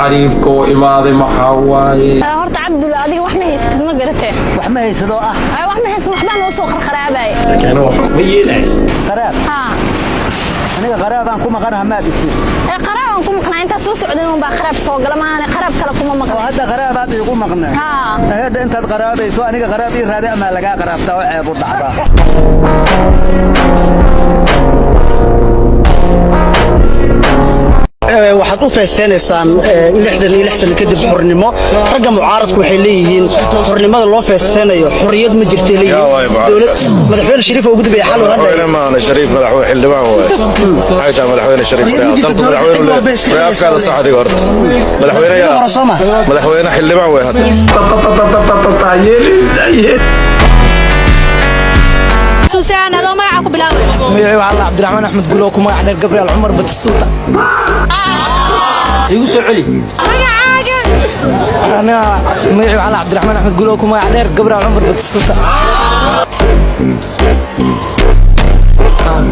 Xariifka oo imaaday maxaa waaye? Horta Cabdulla, adiga wax ma haysatid, ma garatee? Wax ma haysadoo ah? Ay, wax ma haysan, waxbaa noo soo qarqaraabay. Laakiin aniga wax ma yeelay. Qaraab? Haa. Aniga qaraabaan ku maqanaha maad igtid? Ee, qaraabaan ku maqnaa. Intaa soo socdan unbaa qaraab soo gala maahane, qaraab kale kuma oo maqna. Hadda qaraabaad iigu maqnaa? Haa. Hadda intaad qaraabayso aniga qaraab ii raadi amaa lagaa qaraabtaa oo ceeb u dhacdaa. Waxaad u feesteynaysaan 66 sano kadib xornimo. Ragga mucaaradku waxay leeyihiin xornimada loo feesteynayo xorriyad ma jirtay. Yaa waay leeyihiin mucaaradkaas? Dowlad madaxweyne Shariif oo ugu dambeeyay xal uu hadlaya. Madaxweyne maahane, Shariif madaxweyne xildhibaan waaye. Maxay tahay madaxweyne Shariif? Xorriyad ma jirto, dalku dowladda madaxweyne cid walba iska leeyahay. Afkaada xidhaysa. Sax adiga horta. Madaxweyne yaa hore soo ma? Madaxweyne xildhibaan waay hadda. Susaan, adoo magaca ku bilaabay. Magacii waxaa la Cabdiraxmaan Axmed Gulo, ku magac dheer Gabriel Cumar Batistuuta. Igu soo celi. Magacaaga. Aniga magacii waxaa la Cabdiraxmaan Axmed Gulo, ku magac dheer Gabriel Cumar Batistuuta.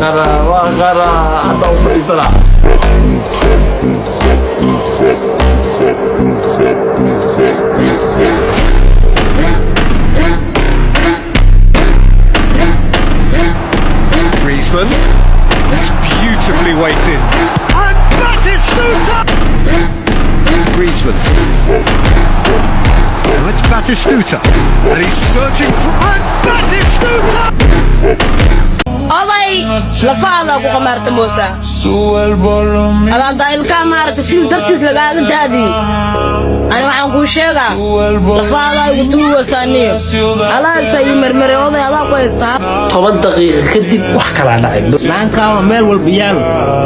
Qara waa qara, hadda u fadhiisanaa. Griezmann. That's beautifully weighted. And Batistuta! Griezmann. Now it's Batistuta. And he's searching for... And Batistuta! Oday lafahaada ku qamaarta moosa adaantaa ilkaha maaragta sidii dartiis lagaaga daadiyey. Ani waxaan kuu sheegaa lafahaadaa igu tuuwasaaniyo alaasa ii marmare. Oday adaa ku haystaa. 10 daqiiqo kadib wax kalaa dhacay. Laankaaba meel walba yaalo.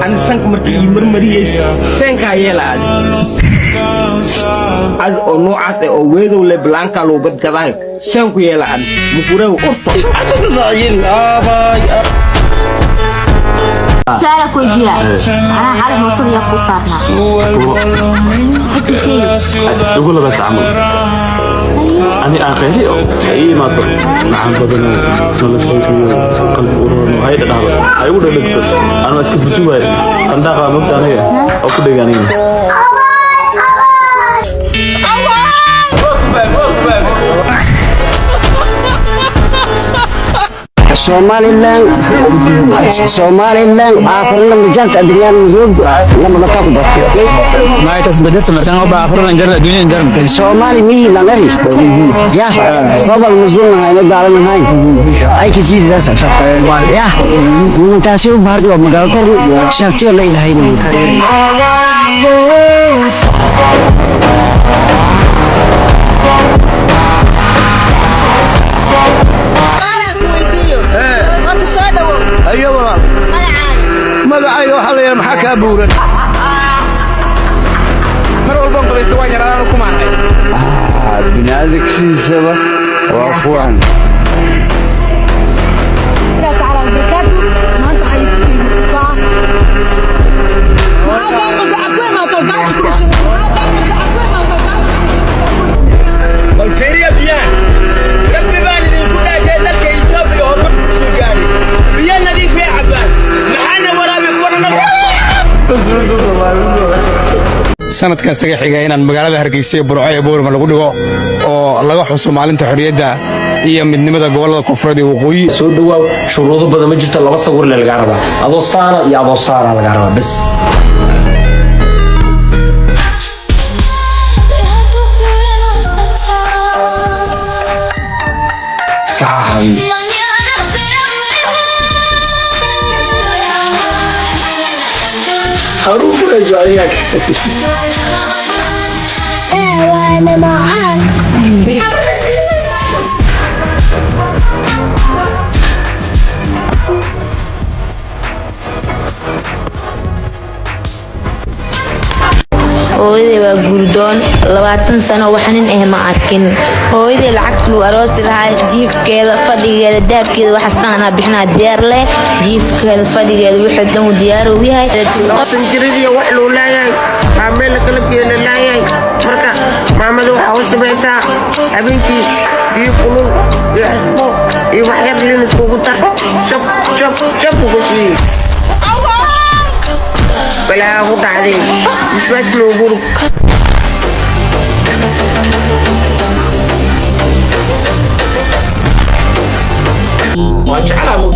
Ani sanka markii ii marmariyeyso seenkaa yeela adi adi oo noocaas eh oo weedow le balaankaa lagu gadgadaayo seenku yeela adi mukureew urta. Su-aala ku weydiiya anaa xalif mootada yaa ku saarnaa? Maxay ku sheegaysa? Ugu labaas camal ani aan qayli oo ha ii imaado, macaan badano, noloshaydiyo qalbi urono, hay dhadhahdo, ha igu dhadhagto, anaa iska buji waayo qandaaqa mogta aniga oo ku dhega aniga. Somaliland, Somaliland aakhirna majarta adduunyada roog lama la ku bartiyo. Maaytas bedelta markaan oo baa akhirna injar adduunya injar. Soomaali mihi langari ya babal muslim hayna gaalan hay ay ka jiidaas ya taasi u baardi waa magaalo kor shartiyo la ilaahay. Su-aalaan ku weydiiyo horta, soo dhawow. Ayo walaal. Magacaaga? Magacayga waxaa la yidhaha maxaa kaa buuran. Mar walbaan qabaysta waan yaraadaan ku maanay. Biniaadamkiisaba waa kuwan. Tacaala wabarakaatu. Maanta waxaa ii tagtay mutubaa. Maxaa kaa qasa cabto imaato gaasha ku dhashay? Maxaa kaa qasa cabto imaato gaasha? Bal fiiriya biyaan. Rabbi baan idinku dhaashay, dalka Itoobiya horumar ku gaadhay, biyo nadiif ay cabbaan, maxaana waraabi kuwana? Sanadkan isaga xiga inaan magaalada Hargeysa iyo Burco iyo Boorama lagu dhigo oo laga xuso maalinta xorriyadda iyo midnimada gobollada koonfureed iyo waqooyi. Soo dhawaaw. Shuruudo badan ma jirto, laba sawir le lagaa rabaa, adoo saana iyo adoo saana lagaa rabaa bas. Kaca. Haruun ku hayso adiga. وانا معاك. Hooyaday waa guurdoon, 20 sano wax nin ah ma arkin. Hooyaday lacagta lagu aroosi lahaa, jiifkeeda, fadhigeeda, dahabkeeda, waxaas dhan anaa bixinaa, diyaar leh. Jiifkeeda, fadhigeeda, wixii dhan uu diyaar u yahay. Jiradiiyo wax luu leeyahay aa meel la kala geela leeyahay. Marka maamada waxaa u samaysaa habeenkii biyo kulul iyo xusbo iyo waxyar liin iskugu dar, shab shab shab uga siiyey. Balaa ku dhacday, bisbaas loogu rug.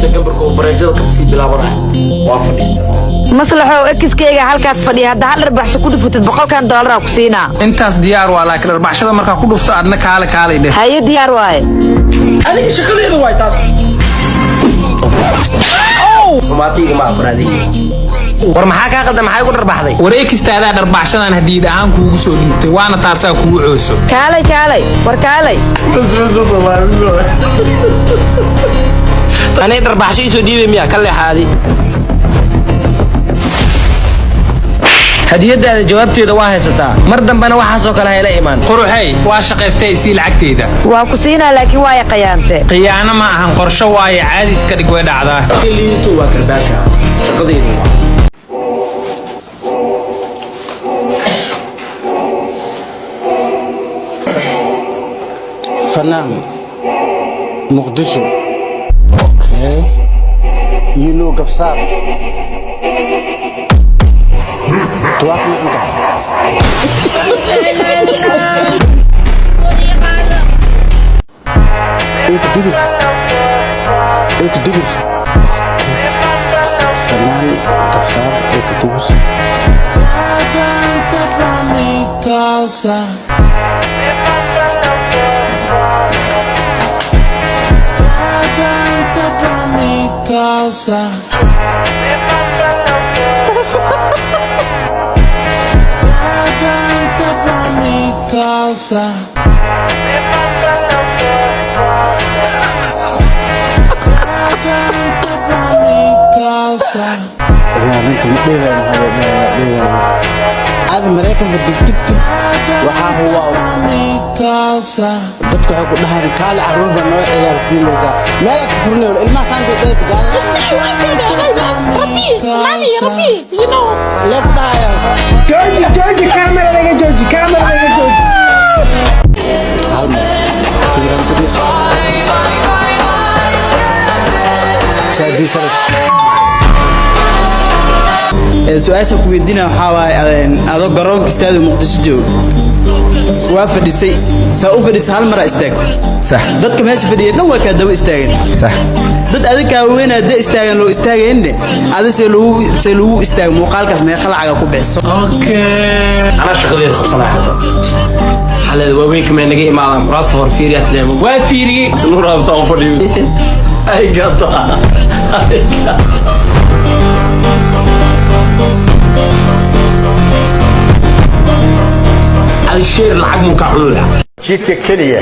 Mugta gambarka oo bareejada kasii bilaabanaya waa fadhiista. Maslaxow, ex-keyga halkaas fadhiya. Hadda hal dharbaxsho ku dhufatid, $100-kan ku siinaa. Intaas diyaar waa, laakiin dharbaxshada markaa ku dhufto, adna kaale kaalay dheh. Haye, diyaar waaye. Adiga shaqadeeda waay taas. Xumaatayga ma abraadey. War maxaa kaa qaldan? Maxay ku dharbaxday? War ex-taadaa dharbaxshadan hadiid ahaan kuugu soo dhiibtay, waana taasaa kugu cooso. Kaalay, kaalay, war kaalay. Anay dharbaxsho iisoo dhiibay miya? Ka leexaadi. Hadiyadaada jawaabteeda waa haysataa. Mar dambena waxaasoo kale hayla imaan. Quruxey, waa shaqaystay, isii lacagteyda. Waa ku siinaa, laakiin waa qayaante. Khiyaano ma ahan, qorsho waaye. Caadi iska dhig, way dhacdaa. Liidito waa karbaasha, shaqadeedu waa. Fanaan Muqdisho. Okay, you know gabsaar tuwaaq ma cunta? Ilka dubir, ilka dubir. Fanaan gabsaar, ilka dubir. Casa. Vente pa' mi casa. Vente pa' mi casa. Vente pa' mi casa. Yaa ninka ma dheelayno? Maxaa loo dhahayaa dheelayno? Aada Maraykanka degdegtid, waxaa huwa Mi casa. Dadku waxay ku dhahaan kaale, carruur baa noo ciyaarsiinaysaa, meel iska furinayo ilmaha saanka u dheerta lee ku dhahaya. Jooji, jooji, kaamiradaga jooji, kaamiradaga jooji. Hal mar fiiran ku dhig shaadii sharaf. Su-aasha ku weydiina waxaa waaye, adoo garoonka istaado Muqdisho joogo, waa fadhisay, saa u fadhisay, hal maraa istaag. Sax. Dadka meesha fadhiya dhan waa kaa daba istaagan. Sax. Dad adiga kaa weynaa da istaagan loo istaagayne, adi see lagu istaago? Muuqaalkaas meeqa lacaga ku bixiso? Anaa shaqadeeda qabsanaya hadda. Waxaa leedahay waaweynka mee naga imaadaan kuraasta hor fiiriyaas leema waa fiiriyey. Nuur absaan u fadhiyo ay gata ay gata. Alsheer lacag muu kaa cuni lahaa? Jidka keliya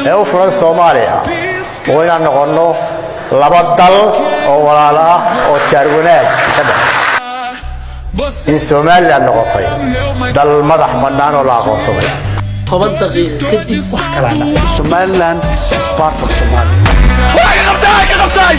ee u furan Soomaaliya oo inaan noqonno laba dal oo walaalo ah oo jaar wanaag ka dhex in Somaliland noqotay dal madax bannaan oo la aqoonsaday. 10 daqiiqo kadib wax kalaa dhacay. Somaliland is part of Somalia. Waa ka qabtay, ka qabtay.